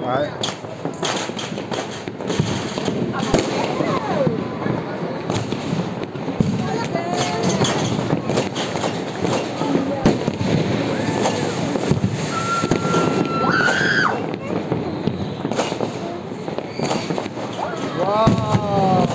Ai. Wow.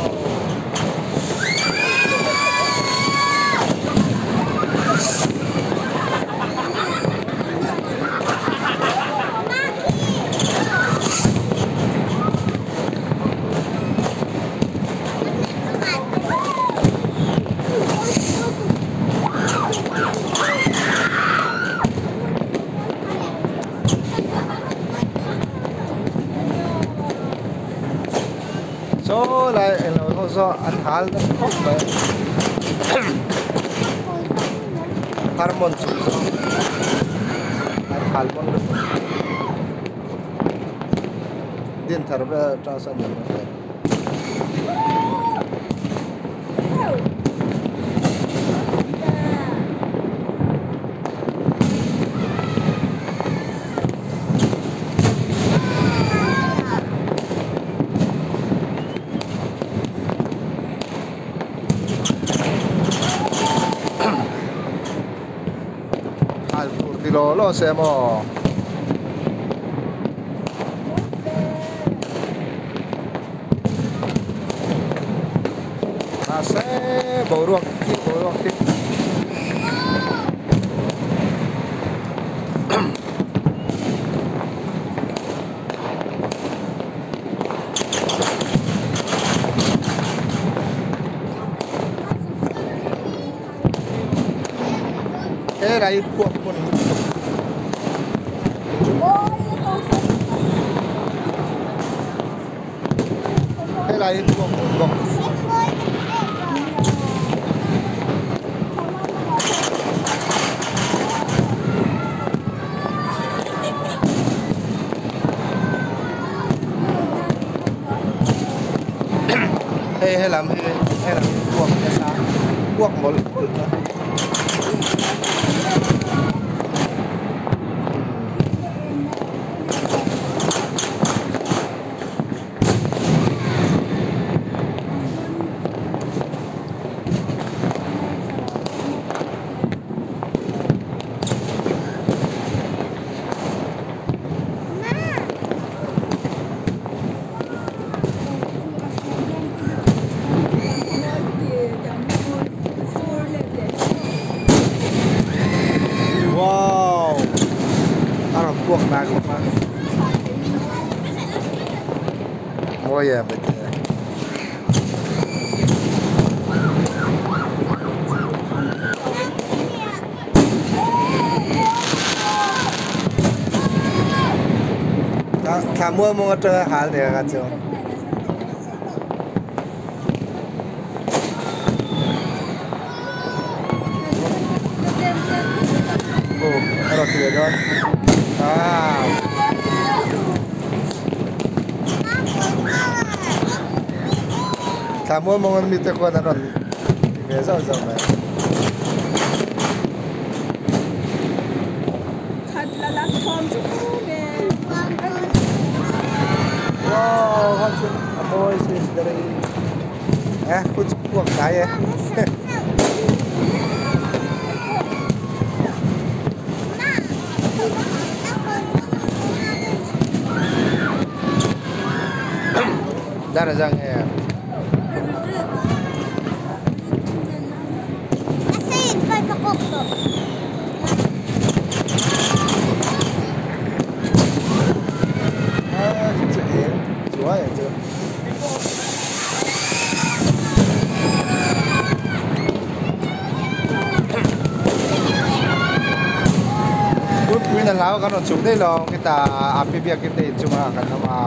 Saw lai englo ho saw an hal nasa khawp mai harmon chung saw an hal pawn lutuk din thar vel atang sawn an hmu thei. Hal tur ti law law se maw. Mahse boruak khi boruak khi Helai khuap hmun lutuk. Helai hi khuap hmun bawk. Hei helam hi helam hi kuak nasa kuak mawlh mawlh a. Wow! A rawn puak hnai khawp a. Mawi em heti e. Thla mual mawng atanga hal nia kha chu. Aw a rawn ti leh dawn ah. Thla mual mawng ami te khuan an rawn ti ve zauh zauh mai. Wow khan chu a mawi si eh khu chu puak hnai e. Dar a zang em. A chu eng chuai ang chu. Puipuiin a hlau kan rawn chhuk daih lo khitah a pi biakin te inchungah kan awm a.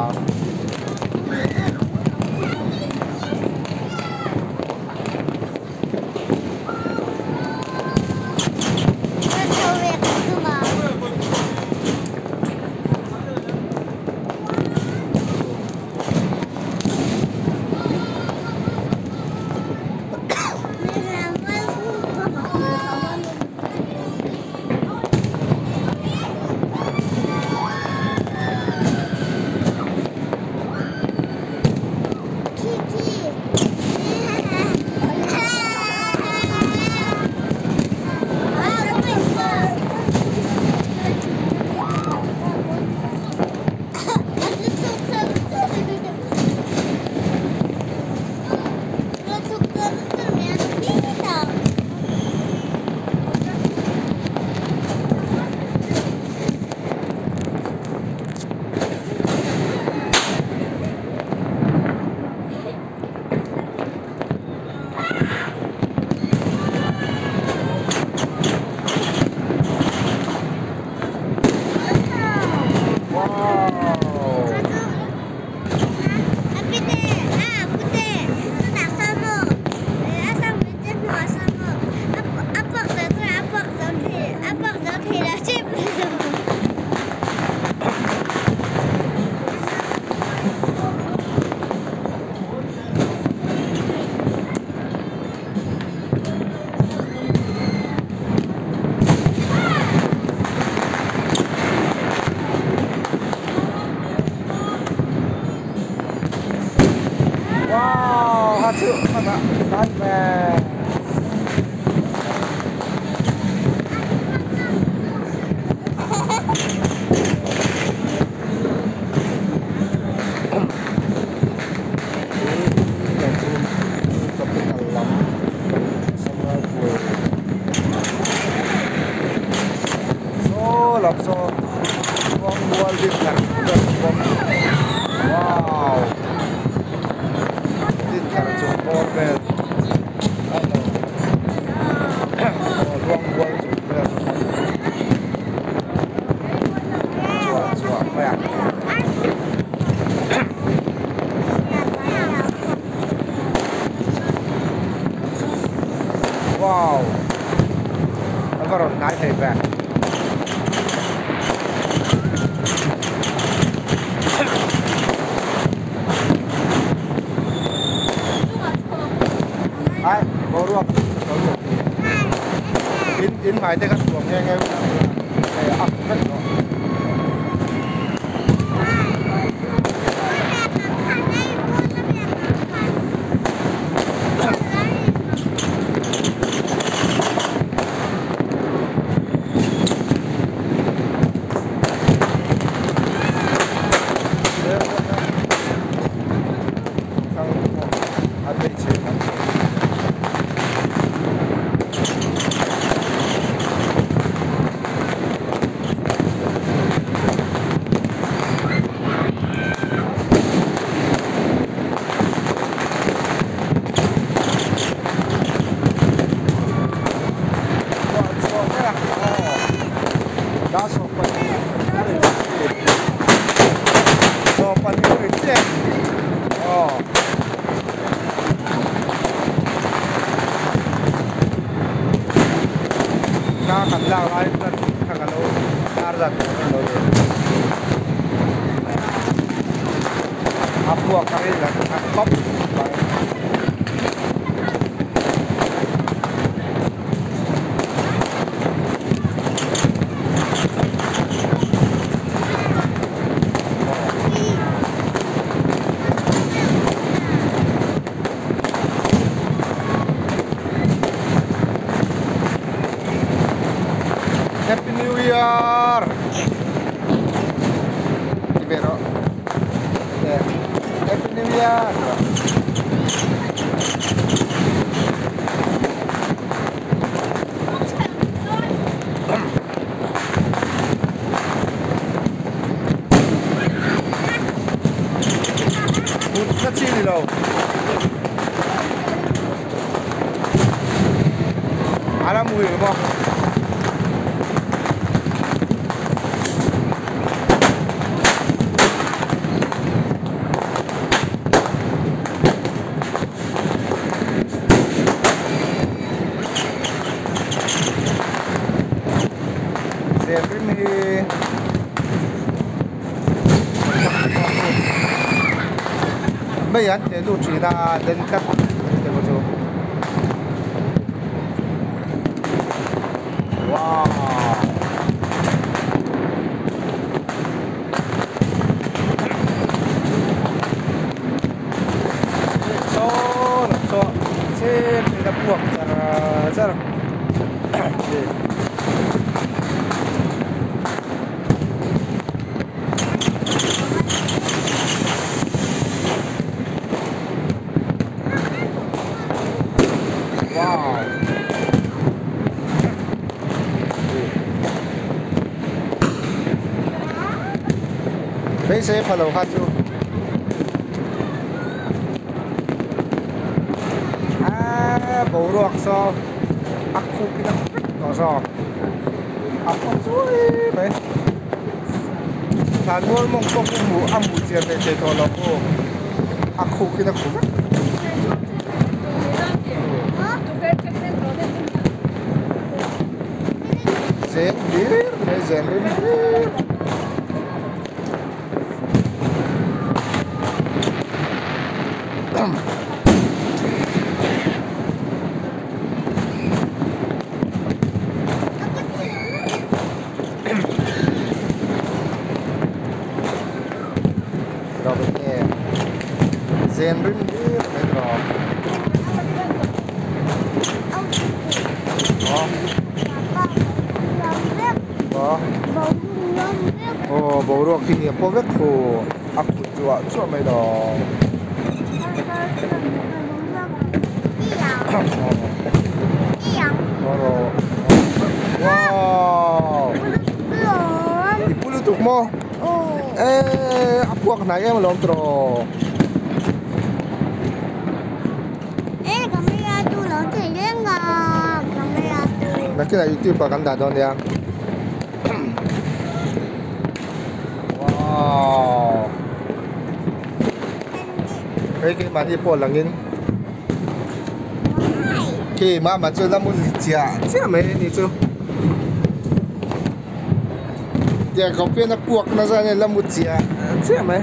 lam saw Luangmual dinthar ber bawk wow dinthar chung bawr vel a lo aw Luangmual chung vel chuah chuah mai a. Wow a va rawn hnai thei ve. Ai boruak boruak in in hmai te kha tuam nghe nghe hei a ak vek tawh. Kan lak lai chuan kha ka lo tar zat tawh a lo ni a puak a ril a khawp mai. Happy New Year! Ti ve rawh. Happy New Year! Mut kha chi ni lo. A la muhil maw? Zen rim hi mei an teh lut thin a den tlat te pawh chu wow. Saw lam saw chen in a puak char char Wow. Beisei pha lo kha chu a boruak saw a khup in a khup vek tawh zawk a khup zui mai thlanmual mawng pawh hi hmuh a hmuh chian ve thei tawh lo aw a khup in a khup vek. Zen hlir mai zen rim hlir. Zen rim hlir mai tawh. Aw boruak hi a paw vek hu a kut chuah chuah mai lo. Wow! maw? Eee a puak hnai em alawm tawh. Nakinah youtube ah kan dah dawn nia. Wow. Hei keimahni pawh langin khi mama chu la mun chiah chiah mai a ni chu. Tiang khawp hian a puak nasa a ni la mu chiah chiah mai.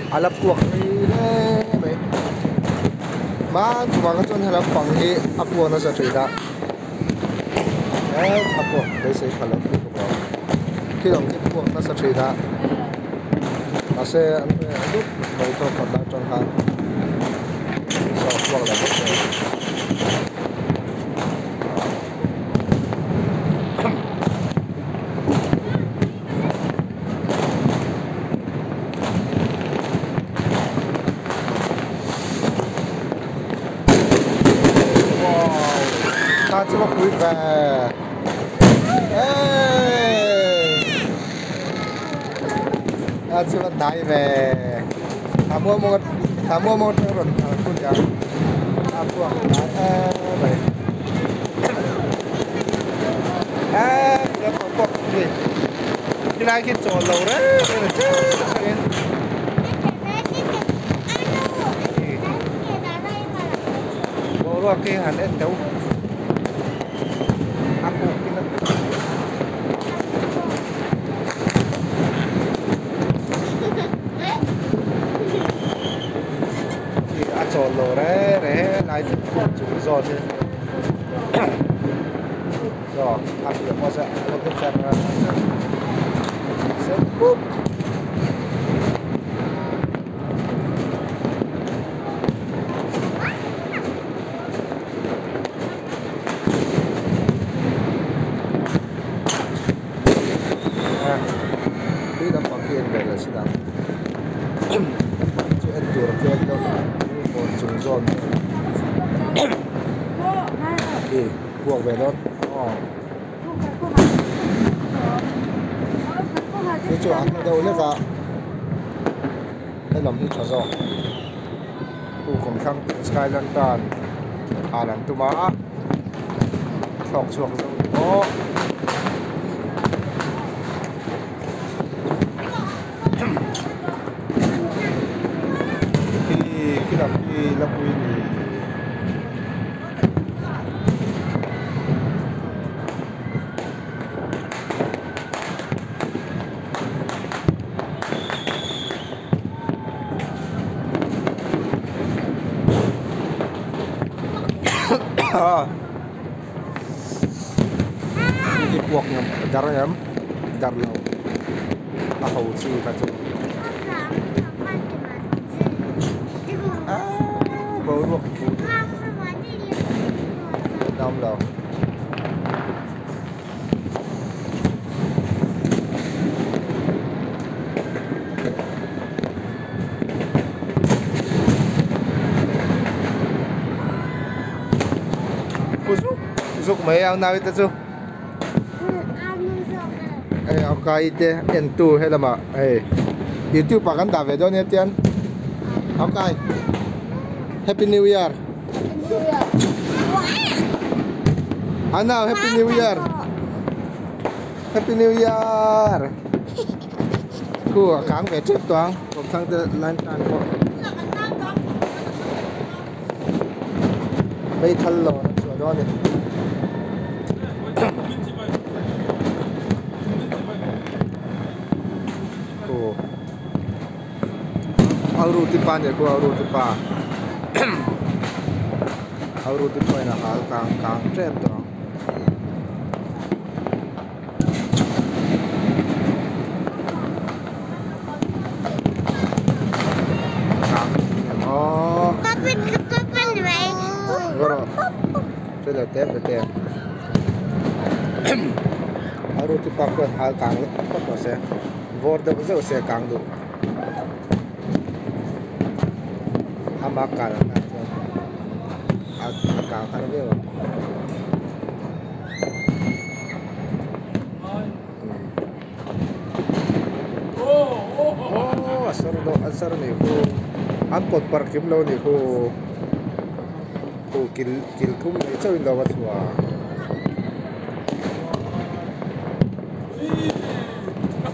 A la puak rei hle mai hman chungah kha chuan helam pang hi a puak nasa thin a he a puak beisei pha lo lutuk lo thil ang hi puak nasa thin a mahse an reh dup mai thawk khat lai atang khan saw a puak leh bawk nen. Wow ta chu va pui ve hey ta chu va hnai ve thla muang muang thla muang muang atang rawn thar khun ang a chhuak hnai em mai eee khilai khi chawl lo reng reng a chiang takin. Boruak khi han en teuh a kuk in a a chawl lo reng reng helai chu khum chung zawt hi. Saw a piah pawh saw a la de char char sen pup. Tui lampang khi en ve leh sin ang chu en tur a tlem deuh kawn chung zawn khi. Puak ve dawn aw. Chu chu a hla deuh lek a helam hi tha zawk khu kawmthlang sky lantern hal an tum a a thlawk chhuak zo ni maw. Khi khi lam khi lapui ni. Khi puak ngam dar ngam dar lo a ho chi kha chu boruak Dam lo. Khu zuk zuk mai ang nau te chu. Hei a kai te en tu helamah hei youtube ah kan dah ve dawn nia tian okay happy new year. Anau happy new year happy new year khu a kang ve tep tawh ang kawmthlang te lantern pawh meithal lawn a chhuah dawn a ni. Khu Auruti pa nia khu Auruti pa Auruti pawhin a hal kang kang tep tawh ang. Kang aw Auruti pa khuan hal kang vek phawt rawh se vawr deuh zeuh se a kang duh. Ama kal ang ah chuan a a kang har viau ang. Aww a sar deuh a sar anih khu an pawt parh kim lo anih khu khu kil kil thum nei chauh in lo va chhuah.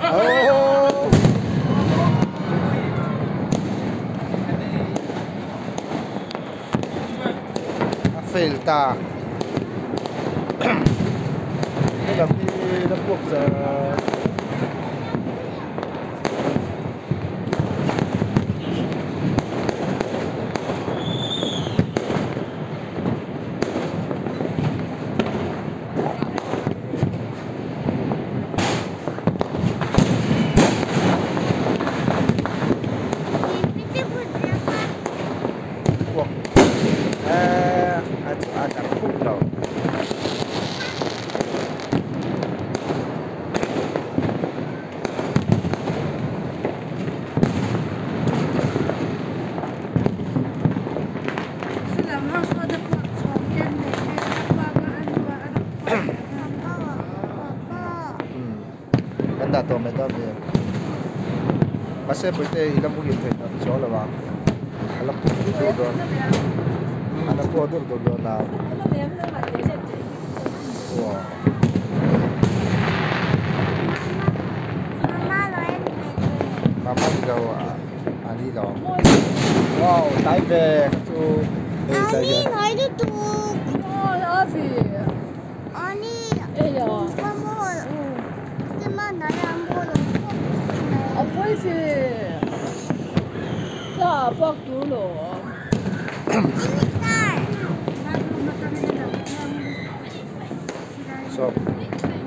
Aww. A fail ta helam hi la puak zar Puak eh a a darh khum lo. Kan dah tawh mai dawn nia. Mahse Puite i la muhil thei tak chuang lo ang. A la puak dur dur dawn. A la puak dur dur dawn a. Wow. Mama ni lo a ni lo. Wow, tai ve chu. Hei tai hian. Sawm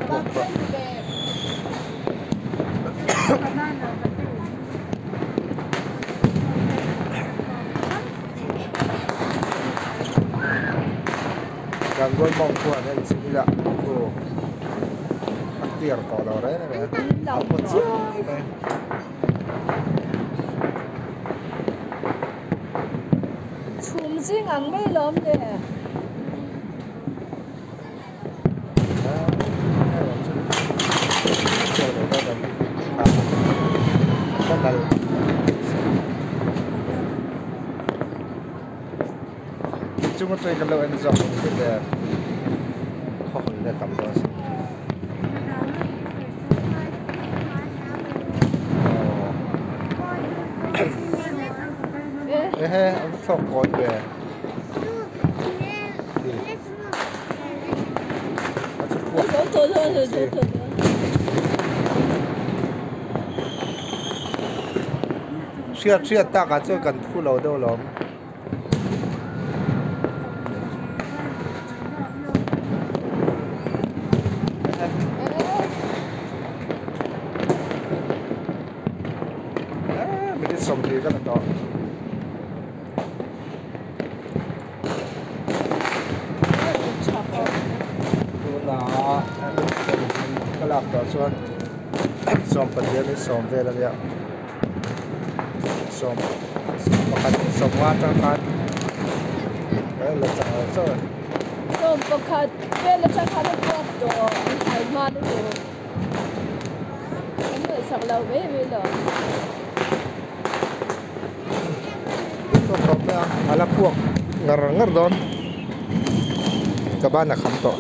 puak pah. Gangual mawng khu an en chhin ila khu a clear tawh lo reng reng a a paw chiai mai. Chhum zing ang mai lawm le. Chung atangin kan lo en zawk ang che le khaw hawi na tam dawn si ehe a va thlawk kawi ve a chu puak hriat hriat takah chuan kan phu lo deuh alawm. Minute 20 ka la tawh. Tunah ka lak tawh chuan 15 in 10 vel a nia. 11 15 atang khan la chak lo chauh a ni. 11 vel atang khan a puak tawh an hai hma lutuk an ngaihsak lo mai mai lo. A la puak ngar ngar dawn ka ban a kham tawh.